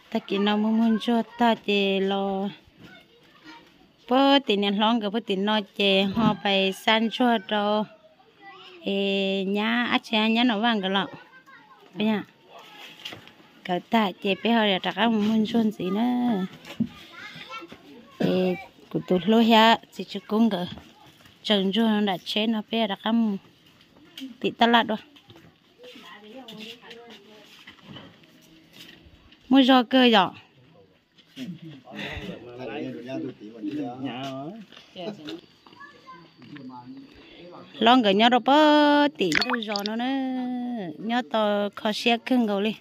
Tag kis no muag muag ntsuag tag ces los puag tim niam hlob nkawd puag tim no ces ho pais xa ntsuag rau es nyab ab tsi nyab Nom Vaj nkawd los. Kawm tag ces peb ho rov qab mus muag ntsuag ntxiv na. Es kuv tus hlub thiab txiv Tswv Kub nkawd tsaws ntsuag nram tsheb no peb rov qab mus tim taj laj dua. Muaj zog kawg yom. Hlob nkawd nyob rau puag tim ntug zos no na, nyob tau kho siab kawg nkaus li.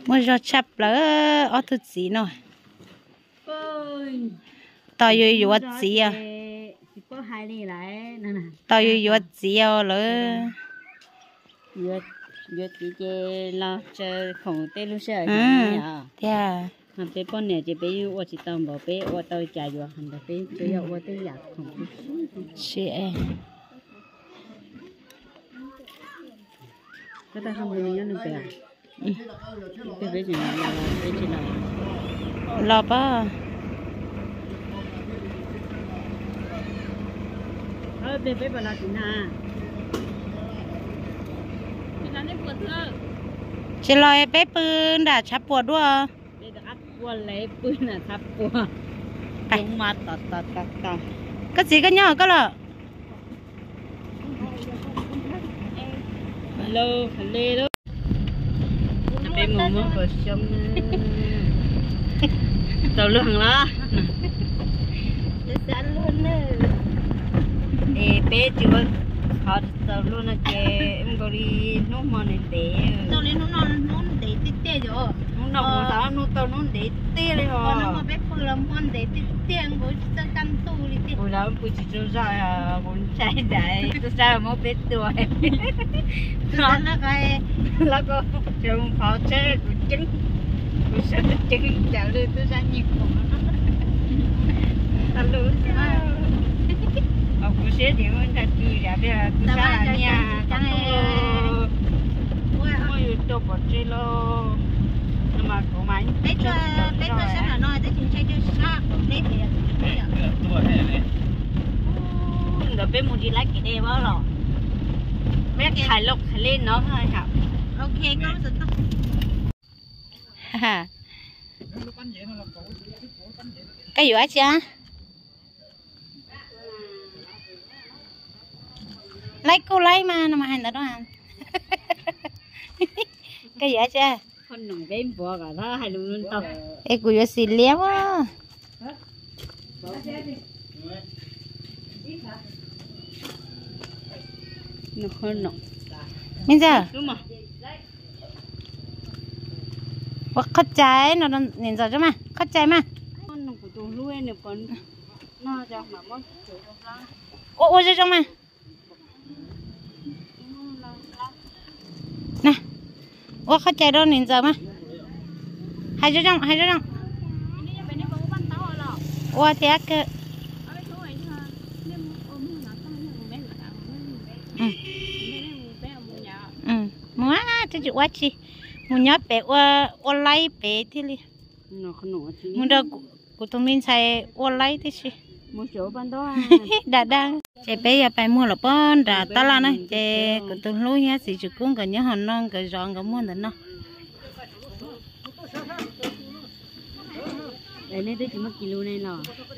Muaj zog tshaj plaws ob tug txiv no. Tos yus yuav txiv, tos yus yuav txiv lawm. Yuav txiv ces los tsaws khoom tej lub sij hawm thiab. Peb poj niam ces peb yeej ua tsis tau npaum, peb ua tau li cas yuav hais ntawd, peb tsuas yog ua tej yam khoom. Los pab. Tsis los peb pw nram tshav puam dua. Koj txiv koj nyob koj los. Peb mus muab kaus xyoob, tau luag los? Es peb tsis ua qhov txaus luag no ces ua nkaus li hnub hmo ntev ntev. Hnub no kuv xav hnub tau hnub ntev tiag li os. Kuv los pw tsis tsaug zog, kuv ntshai ntshai tub sab muab peb tua. Los ko tseem qhov tsheb kuv ceeb, kuv sawv ceeb caws li tub sab nyiag kuv. Kuv siab ces ntshai twg yam li tub sab niag muab yus tua pov tseg lauj. No mas kuv mas peb tuaj sab nram no twb tsis ntshai twb sab, ntawd peb mus tsis laib kev deb los, peb khais loj khais leb no. Koj yuav dab tsi? Laib kuj laib mas no mas hais ntawd no. Koj yuav dab tsi? Es kuv yuav xim liab as. Me ntxawm, ua qhov cai no, niam ntxawm mas qhov cai mas. Ua ua zoo zoo mas. Na, ua qhov cai rau niam ntxawm mas. Hais zoo zoo, hais zoo zoo. Ua thiab kawg. Mus, twb tsis ua tsi, mus nyob pem ua, ua laib pem thiaj li. Mus nrog kuv tus me ntxhais ua laib tib si. Dam dam. Ces peb yog pais muag los pab nram tab laj na, ces kuv tus hlub thiab txiv Tswv Kub nkawd nyob hauv no, nkawd zov nkawd muag ntawm no.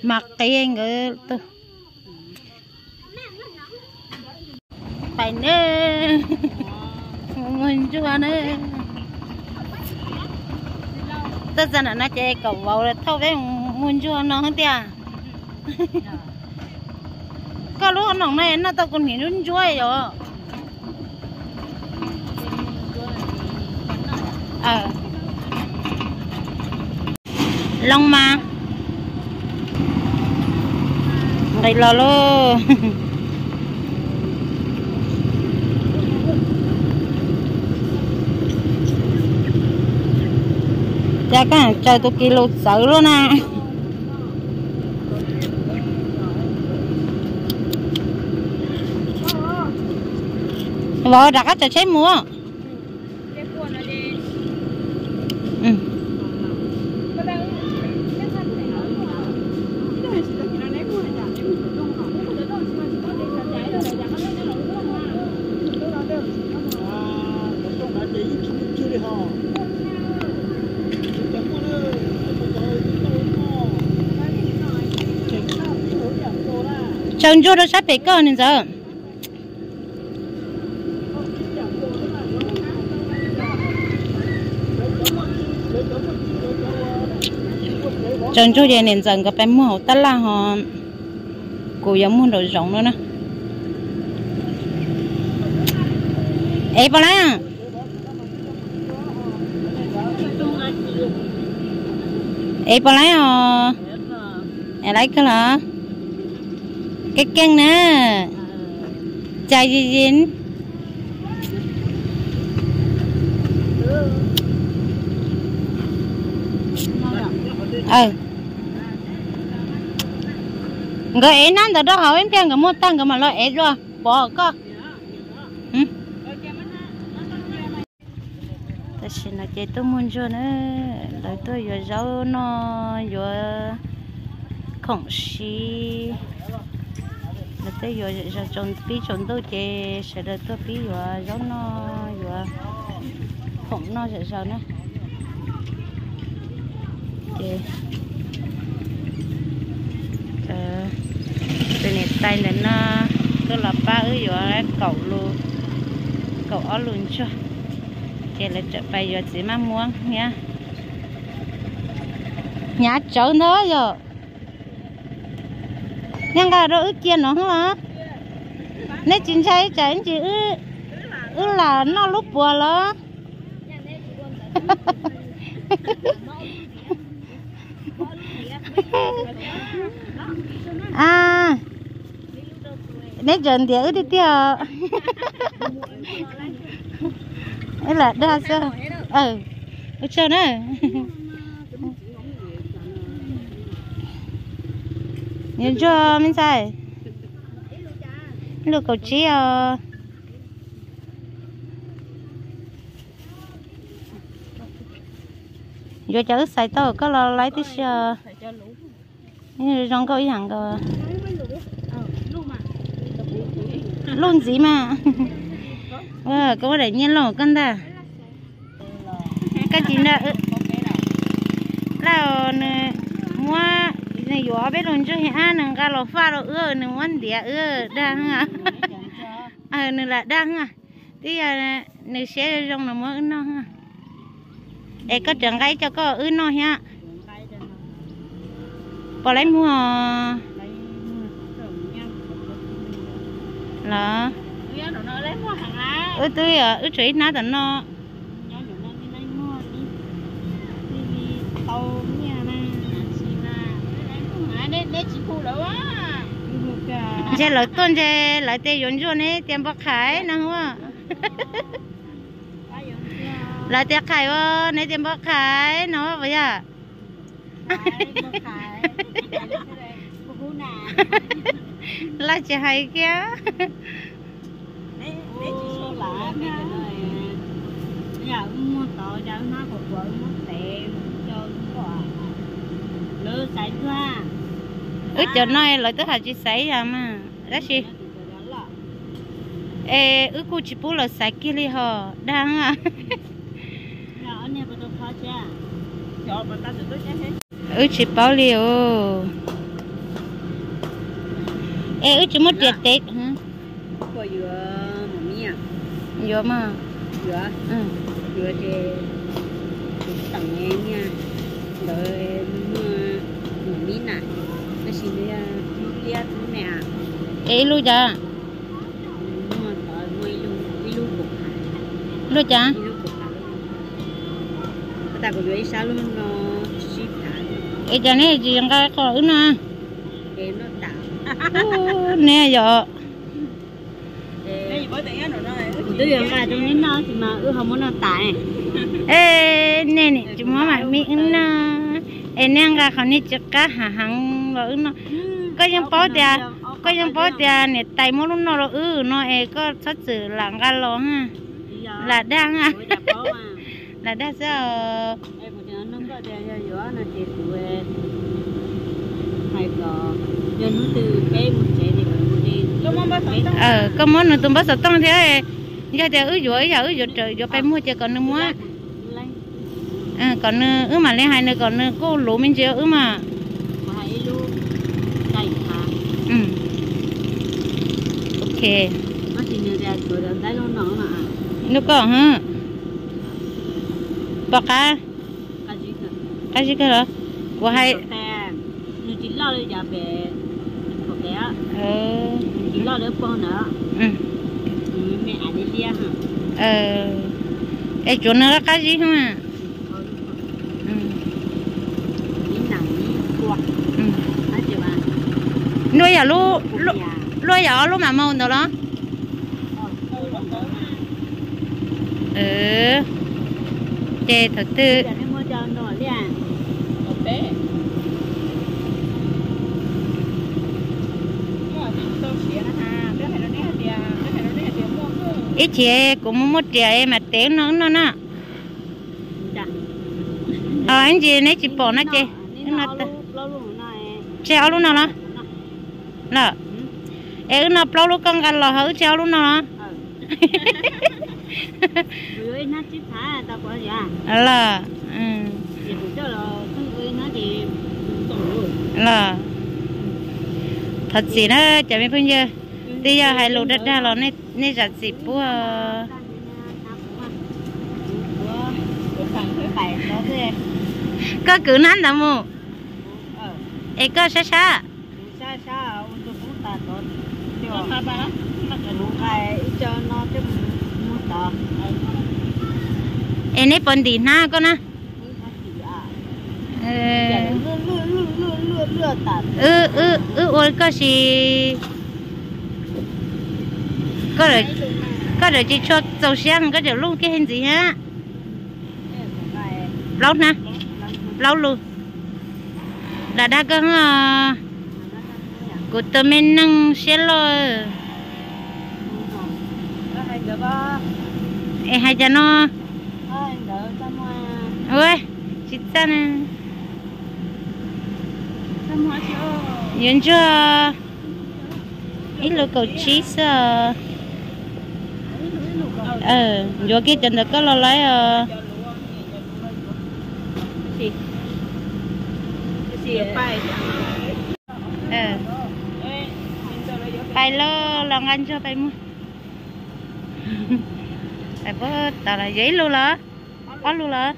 Mas qia nkawd tus pais na, muag ntsuag na. Tuaj txog nram no ces kom vauv thauj peb mus muag ntsuag no thiab tiag. Koj lub noom no noj tau kuv niam lub ntsuab yom. Loo mas nqis los lauj. Cas koj tsaws tus kis lus txawv luaj na. Vauv rov qab tsaws tsheb mus. Tsaws ntsuag rau sab pem koj niam ntxawm. Tsaws ntsuag ces niam ntxawm nkawd pais muag hauv tab laj ho kuv yuav muag nraum zoov no na. Es pom laiv, es pom laiv os. Es laiv kawg los? Keej keej na. Cas yis yis. Nkawd ev hnab ntawd rau hauv ib pliag nkawd muag tag nkawd mam los ev dua pov koj. Tam sim no ces tuaj muag ntsuag na, lawv tuaj yuav zaub noj yuav khoom siv. Lawv tuaj yuav zom zaws, pib tsaus ntuj ces sawv daws tuaj pib yuav zaub noj yuav khoom noj zom zaws na. Ces tus niam tais ntawm no tuaj los pab wb yuav kaum lus, kaum ob lus ntsuag, ces lawv tseem pais yuav txiv maj muab thiab. Hnyav tsawv ntag yog. Nej nqa rau wb cia no los? Nej tsis ntshai tsam ntsis wb lam noj lub puas los? A, neb tseem ntiav wb tiag tiag. Wb lam dag xwb. Ua tsaug na. Yuav ntsuag me ntxhais. Lub kaum tsib os. Yuav cov wb xaiv tau koj los laib tib si os. Zoo nkauj ib yam nkaus. Lub ntxiv mas. Koj muab daim nyiaj laus koj ntag. Koj tsis nrog laj, nws muab, nws yuav ob peb lus ntsuag ab nws nqa los faj rau wb, nws muab ntiav wb dag. Nws lam dag. Twb yog nws siab zoo nws muab wb noj. Es koj tseem nqa ib co koj wb noj thiab. Pom laiv muag los? Wb twb yog wb tshuav ib hnab tom no. Ntshe lawv tuaj ntshe lawv tias yuav ntsuag neb tias npau qhais no. Lawv tias qhais ua neb tias npau qhais no puas yog? Laj tsis hais kiag. Wb cov no lawv twb hais tsis xaiv yam mas, tab sis es wb kuj tsis pub lawv xaiv kiag li ho dag. Wb tsis paub li os. Es wb tsis muaj riam tev. Yuav mas, yuav, yuav ces teem nyiaj ntawd muag mib na, tab sis nws yog ib liab tub ne. Es ib lub cas? Muag tod muaj ib lub kaum phav. Lub cas? Ib lub kaum phav. Tab tas kuv yuav ib sab lub no sib phav. Es cas neb tsis nqa qhov wb noj? Neb yog Kuv twb yuav nqa rau neb noj tab sis mas wb ho muab noj tas. Es nej nim tsis muab mam mib wb noj, es nej nqa qhov nej tsis qab hav heev los wb noj. Koj yeej paub tias, koj yeej paub tias niam tais muab lub noj rau wb no es koj txhob txwm lam nqa los. Lam dag, lam dag xwb os. Koj muab nws tus npawb xov tooj thiab, yog tias wb yuav ib yam wb yuav pais muag ces kom nws muab, kom nws, wb mam li hais nws kom nws kuj luv me ntsis wb mas. Ib lub, ib lub, Lub koj hv, pom qab, qab zib kawg los? Kuv hais, es tsuav nws qab zib hv. Luaj yam, luaj yam ob lub mam mus ntawd los? Ces thaum twg ib chim kuv mus muab riam mas tev no no na. Ib ntsis neb tsis pom no ces, tseg ob lub no los? Los, es wb noj plaub lub koj nqa los ho wb tseg ob lub no los? Los, los, thov txim na cov me phooj ywg, twb yog hais lus dag dag los nej zam txim puag. Koj kwv hnab ntawd mus, es koj sab sab. Es neb puas ntim hnab koj na? Wb ua koj si, koj tseem tsis tshua txaus siab koj tseem luj kiag ntxiv thiab. Plaub hnab, plaub lus. Dag dag koj, kuv tus me neeg siab loj. Es hais cas no? Ua, tsis txaj na. Yuav ntsuag ib lus kaum tsib xwb os. Yuav kiag cov ntawd koj los lawm os. Pais lauj, los nqa ntsuag pais muag. Pais puag tas los yuav ib lus los? Ob lus los?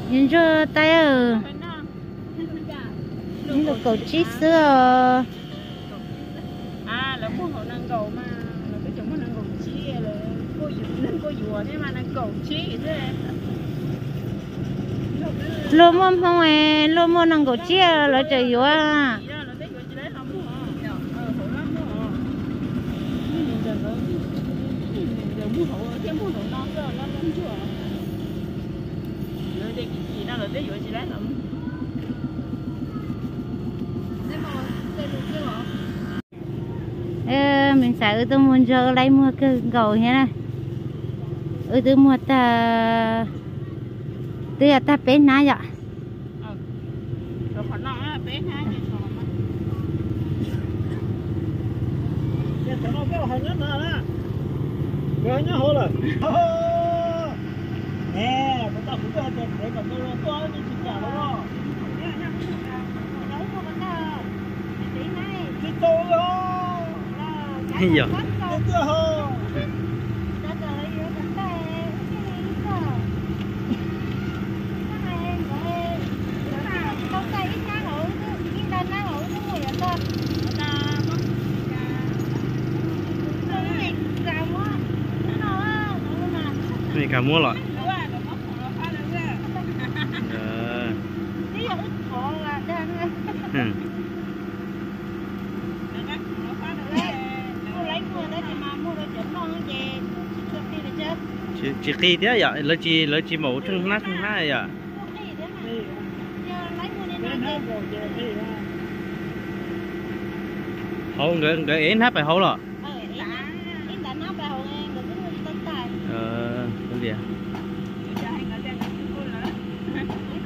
Yuav ntsuag taib, ib lus kaum tsib xwb os. Luag muaj hmoo, luag muaj nees nkaum tsiab lawv tseem yuav. Me ntxhais, wb twb muag ntsuag laib muag kawg nkaus thiab na. Wb twb muag tag, twb yog tag peb hnab yom. Yog. Ka muab los. Tsis qi thiab yom, lawv tsis, lawv tsis maum tsheej hnab tsheej hnab yom. Hauv nkawd, nkawd ev hnab pais hauv los?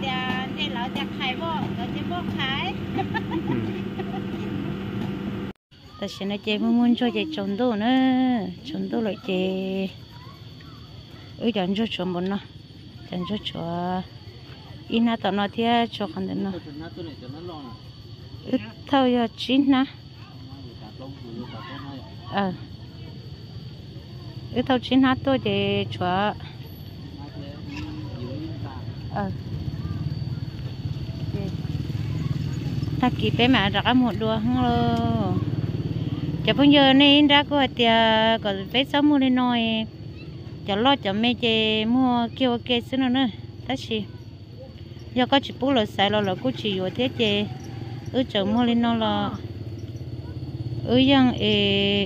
Tias Tam sim no ces muaj muaj ntsuag ces tsaus ntuj na, tsaus ntuj lawm ces wb cov ntsuag tshuav npaum no, cov ntsuag tshuav ib hnab tom no thiab tshuav qhov ntawm no. Wb thauj yog tsib hnab. Wb thauj tsib hnab tuaj ces tshuav. Tag kis peb mam rov qab mus dua lauj. Cov phooj ywg, nej ib nrab kuj hais tias kom peb txhob muag li no, cov loj cov me ces muag kiag ua ke xwb no na. Tab sis yog koj tsis pub lawv xaiv los lawv kuj tsis yuav thiab ces wb tseem muag li no los wb yeej es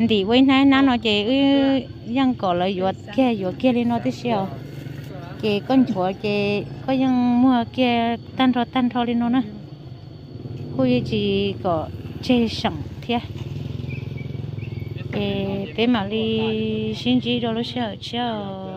ntim ua ib hnab ib hnab no ces wb yeej kom lawv yuav kiag yuav kiag li no tib si os. Ces koj nchuav ces koj yeej muag kiag tag nrho tag nrho li no na, kuj yeej tsis kom tseg seem thiab. Ces peb mam li sib ntsib rau lub sij hawm tshiab os.